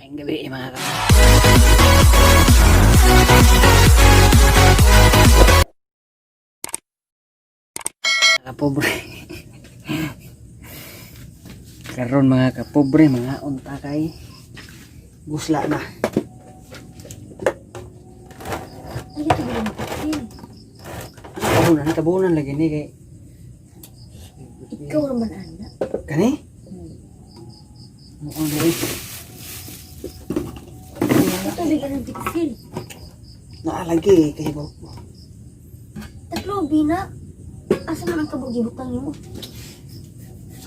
Maayong gabi, mga kapobre. Karon, mga kapobre, mga unta kay gusla na. Ay, ito ba yung taxi? Ano tabunan? Tabunan lagi ni kay Ikaw naman, anak. Kani? Mukhang dili. Ito bigyan ng tiksil. Naalagi kay ba. Tatlo, bina. Asa man ang kabog ibutang nimo?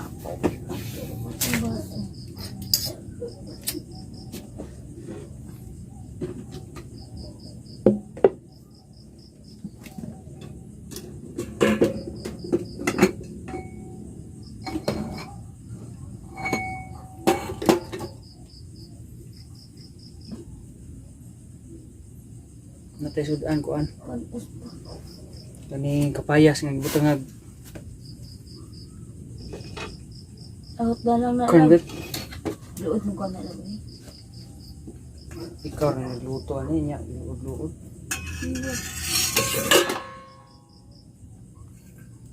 Ang baso. Natay sudan kuan. Pag-us pa. Kani kapayas nga gibutang nga Ahot dalang na corn lang. beef. Luod mo ko na lang eh. Ikaw ra nagluto ani niya, luod-luod.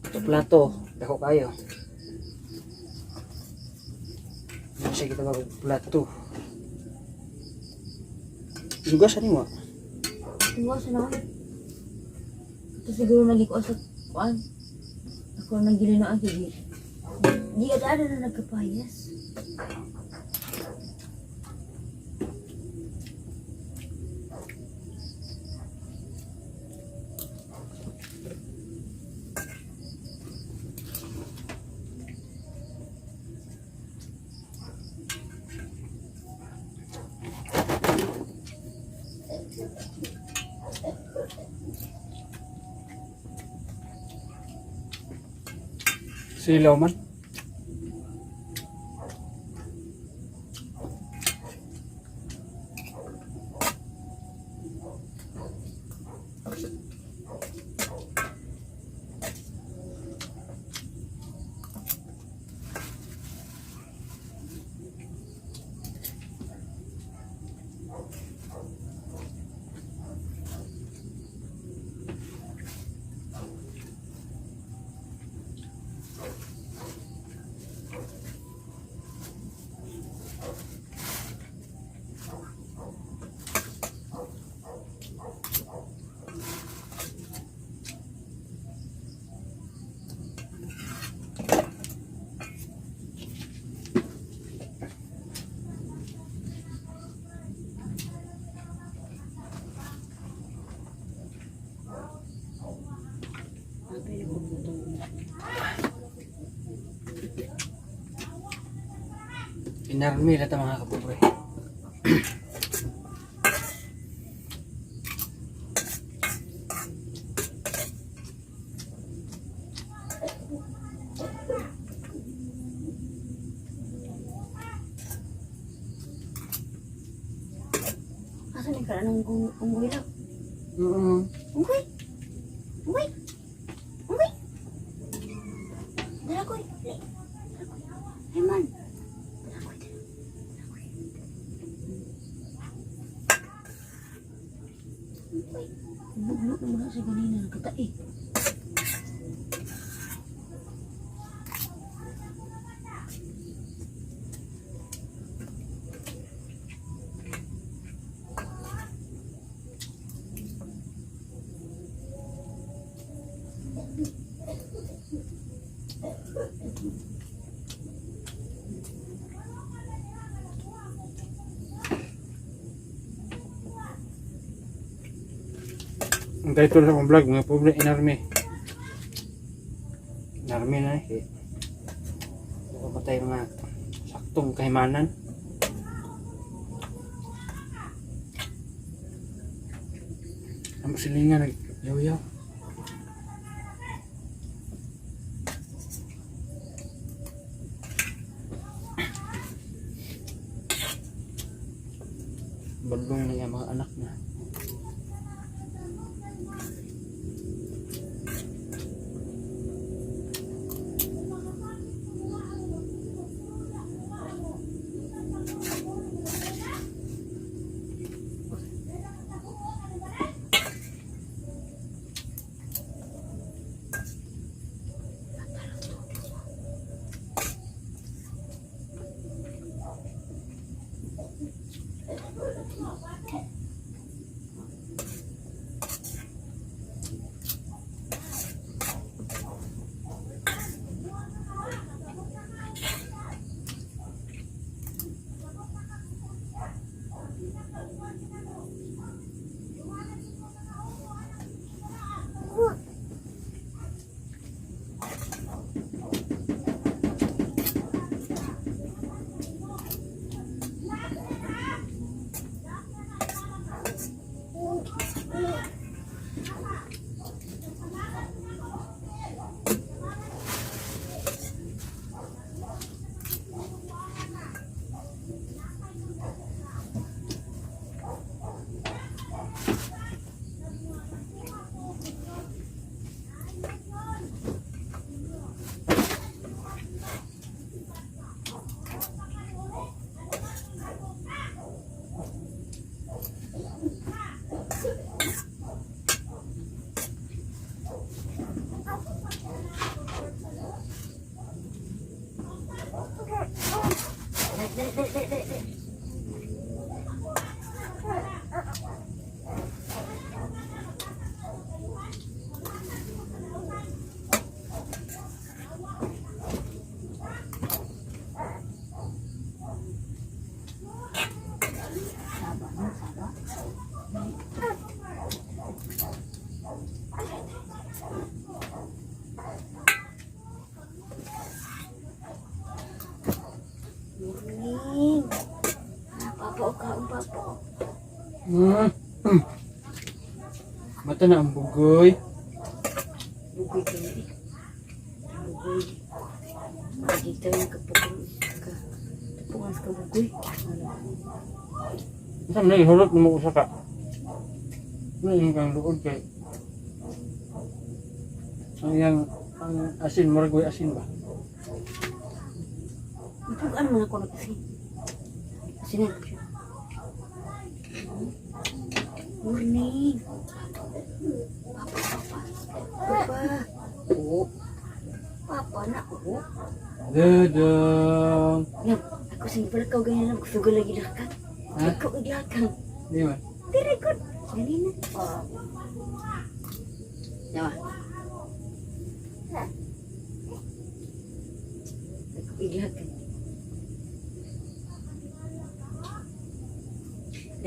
Ito plato, dako kayo. Ano siya kita bago plato. Lugas ani mo? Iwasan na ako. Ito siguro nagikuan sa kuan. Ako nang gilinaan kay di ada na nagkapayas. Silaw man. Inarmi na ta, mga kapobre. Asa ni ka ng unggoy lang? Oo. Unggoy! Unggoy! Unggoy! Dala koy! Dali! Dala koy! Ay man! Dala koy! Dala koy! Unggoy! Buglo naman na sa ganina nagkatae. Ang title sa akong vlog, mga pobre, inarme. Inarme na eh. Baka pa tayo mga saktong kahimanan. Ang silingan, nag-yaw-yaw. Balong na yung mga anak na. Morning. Papa o kaon, papa o. Mata na ang bugoy. Bugoy kayo eh. Bugoy. Lagi tayo kapukong ka. Tapungan sa kabugoy. Ano? Saan na ihulot mo usa ka? Ano yung kang luod kay? Ang yang ang asin, murag way asin ba? Napugaan mo na ko na kasi. Sinan ko siya. Morning. Papa, papa. Papa. Oo. Papa na, oo. Dudong. Nam, ako sa ibalik ka ganyan lang. Gusto ko lagi lakang. Ha? Ikaw iglakang. Di ba? Very good. Ganun na. Yawa. Ikaw iglakang.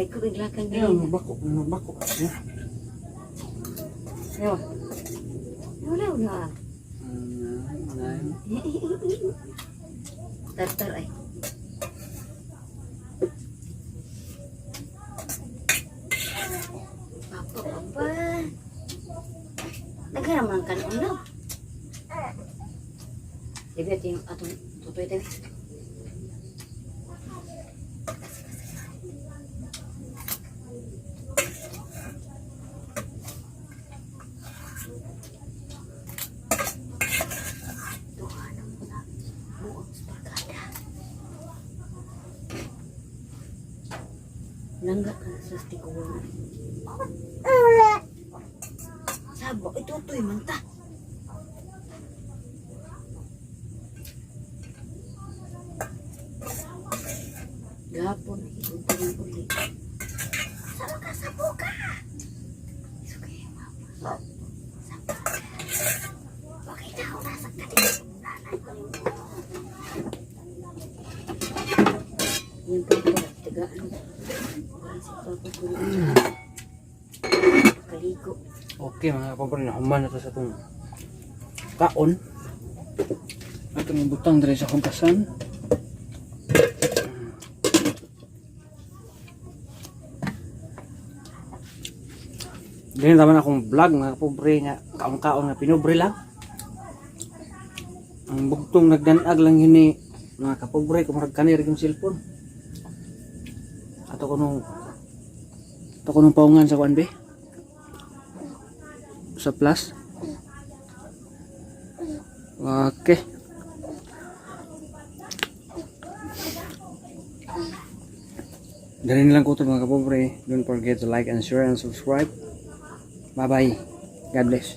Ikaw iglakang Yeah, ganun na. mabako, mabako. Yeah. Yawa. Wala, wala. Nine. Tartar ay. Papa, papa. Nagharam lang ka noon na. Sabi at yung atong tutoy tayo. Duha na muna. Buong sparkada. Langga ka na sa stikuan. Sabo, ito to'y manta. Gapon, ito yung uli. Sama ka, sabo ka! It's okay, mama. Sabo ka. Bakit ako nasa kanila? Nanay ko rin. Yan pa pa, tagaan. Tagaan si Papa ko. Kaligo. Okay mga kapobre, nahuman na to sa itong kaon. Atong ibutang diri sa hugasan. Ganyan naman akong vlog mga kapobre nga kaon-kaon nga pinubre lang. Ang bugtong nagdanag lang hini mga kapobre kumurag kanir yung cellphone. Ato ko nung paungan sa kuan be sa plus. Okay. Ganun lang ko ito mga kapobre. Don't forget to like and share and subscribe. Bye bye. God bless.